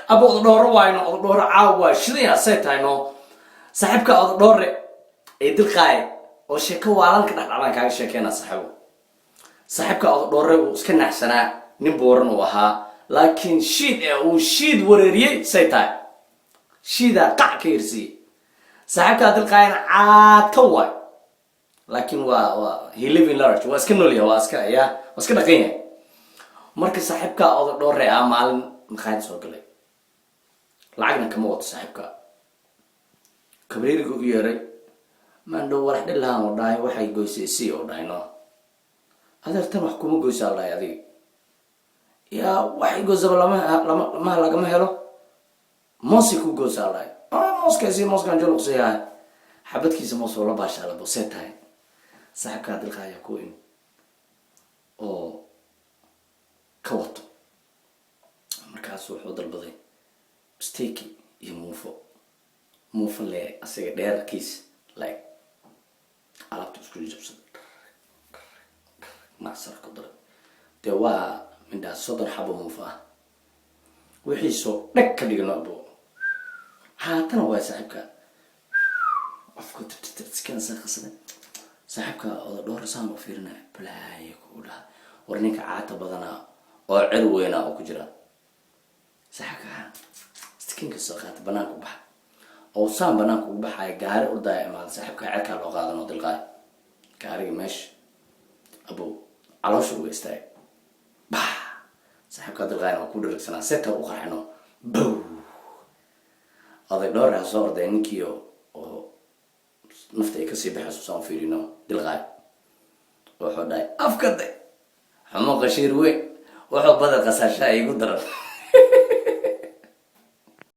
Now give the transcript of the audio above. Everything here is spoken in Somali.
Aba Ododhooro waayno. Ododhooro caawa waa shidaya. Say tahay no, saaxiibka Ododhoore ee Dilqaaye oo sheeko waalan ka dhexdhacdaan kaaga sheekeynaa, saaxiibo. Saaxiibka Ododhoore wuu iska naxsanaa, nin buuran uu ahaa, laakiin shiid ee uu shiid wareeriyey. Say tahay, shiidaa qac ka hirsiiyey. Saaxiibka Dilqaayana caata waay, laakiin waa he living large, waa iska nool yahay, waa iska ya waa iska dhaqan yahay. Marka saaxiibka Ododhoore ah maalin maqaayad soo galay, lacagna kama wato. Saaxiibka kabreeriga u yeeray, maandhow warax dhilahan oo dhahay, waxay goysay si oo dhahay, "No adeer, tan wax kuma goysaa," dhahay. "Adiga yaa waxay goysaba lama lama lamaha lagama helo, moosi ku goysaa," dhahay. "Mooskaasi mooskaan joluqsiyahay." Xabadkiisa moos oo la baashaala bosee tahay. Saaxiibkaa Dilqa ayaa ku imi oo ka wato. Markaasu wuxuu dalbaday steak iyo muufo, muufo le asiga dheerarkiis la-eg. Alaabta isku jabsaday, macsar ku daray. Dee waa mindhaa 30 xabo muufo ah, wixiisoo dheg ka dhigno abo. Haatana waay saaxiibka qofka tirtirtirskana qasada. Saaxiibka oda dhowr saan u fiirinaya, balaayo kugu dhaha, war ninka caata badanaa oo cer weynaa oo ku jira. Saaxiibka stikinka soo qaata, banaanka u baxa oo saan banaanka ugu baxaya, gaari ordaya imaada. Saaxiibka cerkaa loo qaadan oo Dilqaay gaariga meesha abo caloosha uga istaagay. Bah! Saaxiibka Dilqaayna waa ku dharagsanaa, seta u qarxino bow. Oday dhowr ha soo orday ninkii oo nafta ay kasii baxayso, saan fiirino. Dilqaay wuxuu dhahay, "Afka day xumo qashiir weyn, wuxuu badar qasaashaa igu daran."